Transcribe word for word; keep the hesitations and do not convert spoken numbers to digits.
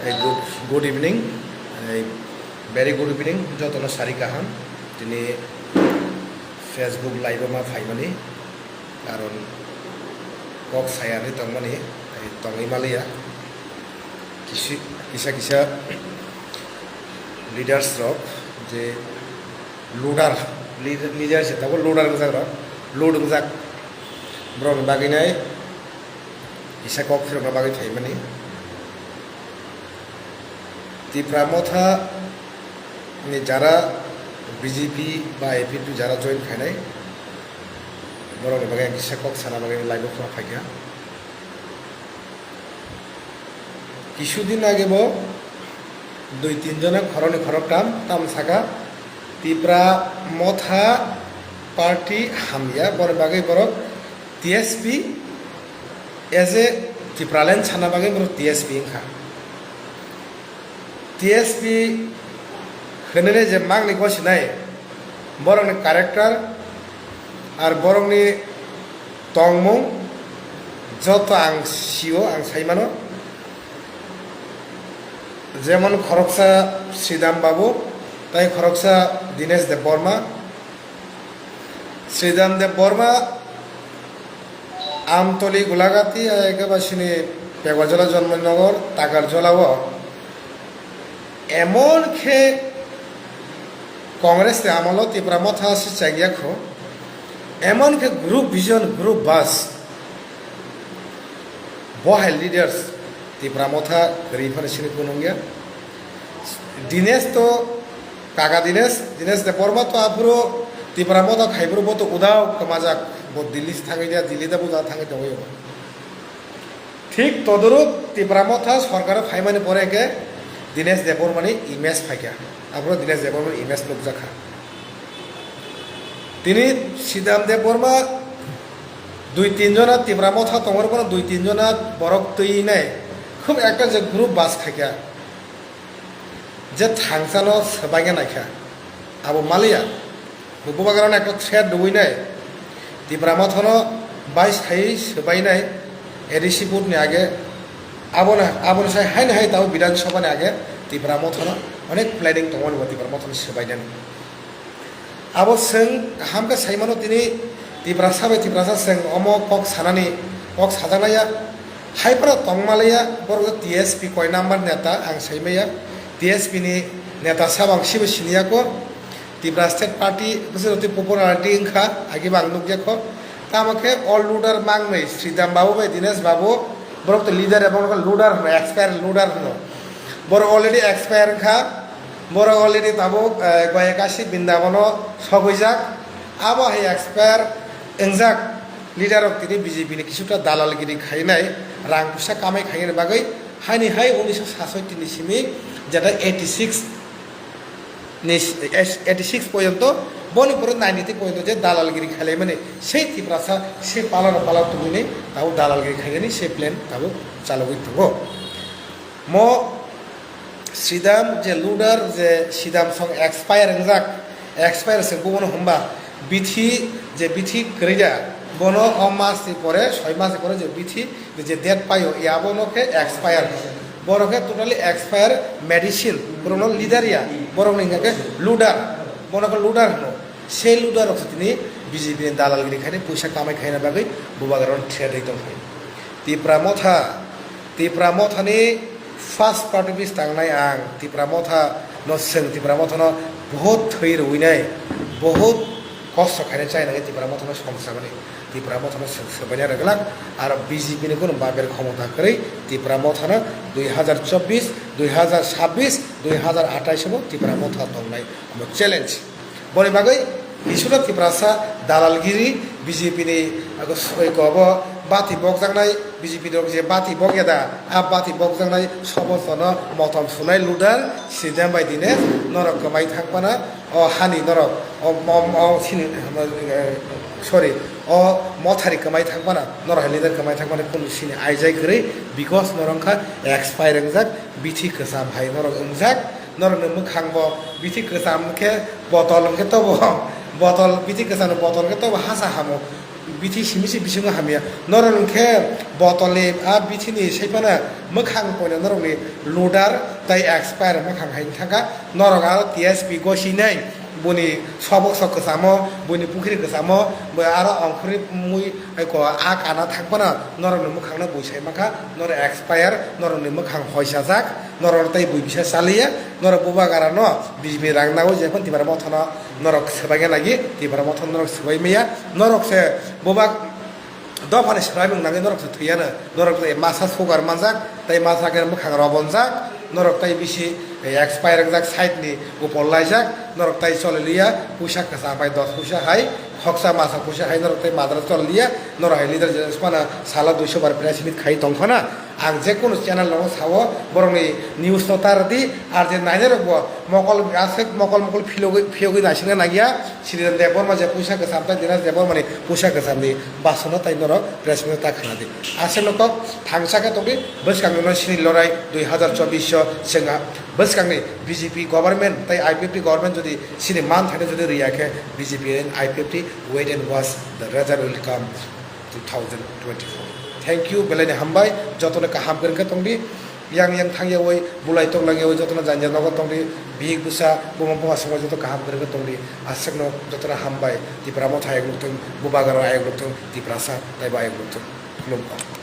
Hey, good, good evening. Hey, very good evening. Jotono sari kaham. Tini Facebook live ma phaimani. Karon kok sayani tongmani. Hey, tongwi maliya. Kisi, kisa kisa leaders rok je loader, lead-, leader se tabuk loader wngjak rok, load wngjak. Borok ni bagwi nai kisa kok phirokna bagwi phaimani. Tipra Motha ni jara B J P ba A P P jara join khainai, borok ni bagwi ang kisa kok sana bagwi live o khna phaikha. Kisudin age bo dui tin jona khoroknwi khoroktham tam saka Tipra Motha party hamya, boni bagwi borok T S P as a Tipraland sana bagwi borok T S P wngkha. T S P hwnwi je mangni gosinai borokni character ar borokni tongmung joto ang sio, ang sai mano. Jemon khoroksa Sridham Babu, tai khoroksa Dinesh Debbarma. Sridham Debbarma Amtoli Gulagati, ai khe ba sini Peguajola Janmanagar, Takarjola o. Emon khe Congress ni amolo Tipra Motha se chengya kho. Emon khe group vision, group bus. Bo hai leaders Tipra Motha kwrwi phano sini kunung ya. Dinesh to kaka Dinesh, Dinesh Debbarma to aphuru Tipra Motha khai phuru bo to udao kwmajak, bo Delhi se thangwi dia, Delhi da bo da thangwi tongwi o. Thik todoruk Tipra Motha sorkar phaimani pore khe Dinesh Debbarma ni image phaikha. Aphuru Dinesh Debbarma ni image nukjakha. Tini Sridham Debbarma dui tin jona Tipra Motha tongor bono dui tin jona borok twi nai khub ekta je group bus khaikha. Je thangsano swbaina naikha, abo maliya. Bo bubagrano ekta threat rwinai, Tipra Mothano bais khaiwi swbainai A D C vote ni age. Abono, aboni sai haino hai tabo Bidhan Sabha ni age Tipra Mothano onek planning tongmani bo Tipra Mothano swbainani. Abo chwng kaham khe sai mano tini Tiprasa bai Tiprasa chwng omo kok sanani, kok sajaknaya. Hai phano tongmaliya, borok T S P koi number neta ang saimaya. T S P ni neta sabo ang sibo siniya ko. Tipra State Party bwswk twi popularity wngkha, agi bo ang nukya kho. Tamo khe o leader mangnwi Sridham Babu bai Dinesh Babu, borok to leader, abo wngkha leader hwno, expert leader hwno. Borok already expert wngkha, borok already tabuk, eh, Goyakasi Brindabono sogwijak. Abo hai expert wngjak leader rok tini B J P ni kisuta dalalgiri khainai, rang puisa kamai khainani bagwi, haini hai unisho sasotti ni simi jeta eighty six ni eighty six poyonto, boni pore ninety three poyonto je dalalgiri khailaimani, sei Tiprasa se palano pala tubuni tabuk dalalgiri khainani se plan tabuk chalogwi tongo. Mo Sridham je leader, je Sridham song expire wngjak, expire se bubono hwnba bithi, je bithi kwrwi da, bono o mas ni pore, soi mas ni pore je bithi je date paio, ya bono khe expire. Bono khe totally expire medicine, borokno leader ya, borokni hwnka khe leader, bono khe leader hwno. Sei leader rok se tini B J P ni dalalgiri khainai, puisa kamai khaina bagwi bubagrano threat ri tongkha. Tipra Motha, Tipra Mothani first party bis tangnai ang, Tipra Motha no chwng, Tipra Motha no bohut thwi rwinai, bohut kosto khainai chainai Tipra Motha no songchabani. Tipra Mothano swk swbaina rwglak, aro B J P ni kunu baber khomota kwrwi Tipra Mothano dui hazar chobbish, dui hazar sabbish, dui hazar atais bo Tipra Motha tongnai omo challenge. Boni bagwi kisuda Tiprasa dalalgiri B J P ni, ako, soi kobo bati bokjaknai, B J P ni rok je bati bokya da, a bati bokjaknai sobostono motom sunai leader Sridham bai Dinesh norok kwmai thangpana. O hani norok, o, o, o sini, eh, sorry, o Mothari kwmai thangmana, norok hai leader kwmai thangmani kunu sini aijai kwrwi, because norok wngkha expire wngjak, bithi kwcham hai norok wngjak, norokni mwkhang bo bithi kwcham khe botol hwnkhe tobo, botol, bithi kwchamni botol hwnkhe tobo hasa hamo, Bithi simi se bisingo hamya. Norok hwnkhe botolni a bithini saiphano mwkhang poino norokni loader tei expire mwkhang hai wngkha. Norok aro T S P gosinai boni sobok sok kwchamo, boni pukhri kwchamo, bo aro ongkhorwi mui eko a kana thangphano norokni mwkhangno bui sai mankha, norok expire, norokni mwkhang hoisajak, norok tei bui bisa chaliya, norok bubagrano bijimi rang nago jephano Tipra Mothano norok swbaina lagi, Tipra Mothano norok swbai maya, norok se bubak dophani swraimung nangwi norok se thwiyano, norok tei masa sugar manjak, tei masa khe mwkhang robonjak, norok tei bisi expire wngjak, side ni upor laijak, norok tei choliliya, puisa kwcham bai dos puisa hai, khoksa masa puisa hai norok tei madra choliliya, norok hai leader je phano salo duiso bar press meet khai tongphano, ang je kunu channel rok sao, borokni news no tar di, ar je nainai rok bo mokol aswk mokol mokol philogwi phiyogwi naisingna nangya, Sridhar Debbarma je puisa kwcham tei Dinesh Debbarmani puisa kwchamni basono tei norok press meet ta khna di. Aswkno kok thangsa khe tongdi, bwskangno sini lorai dui hazar chobbish o chwngha bwskangni B J P government tei I P F T government jodi sini man thaino jodi riya khe B J P and I P F T wait and watch, the result will come two thousand twenty-four. Thank you, belai ni hambai, jotono kaham kwrwng khe tongdi. Yang yang thang yawi, bulai tong lang yawi, jotono janja nogo tongdi, bihik bwsa, buma buma songwi joto kaham kwrwngwi tongdi. Aswkno jotono hambai, Tipra Motha ayok lukthung, Bubagra ayok lukthung, Tiprasa taibo ayok lukthung. Khulumkha.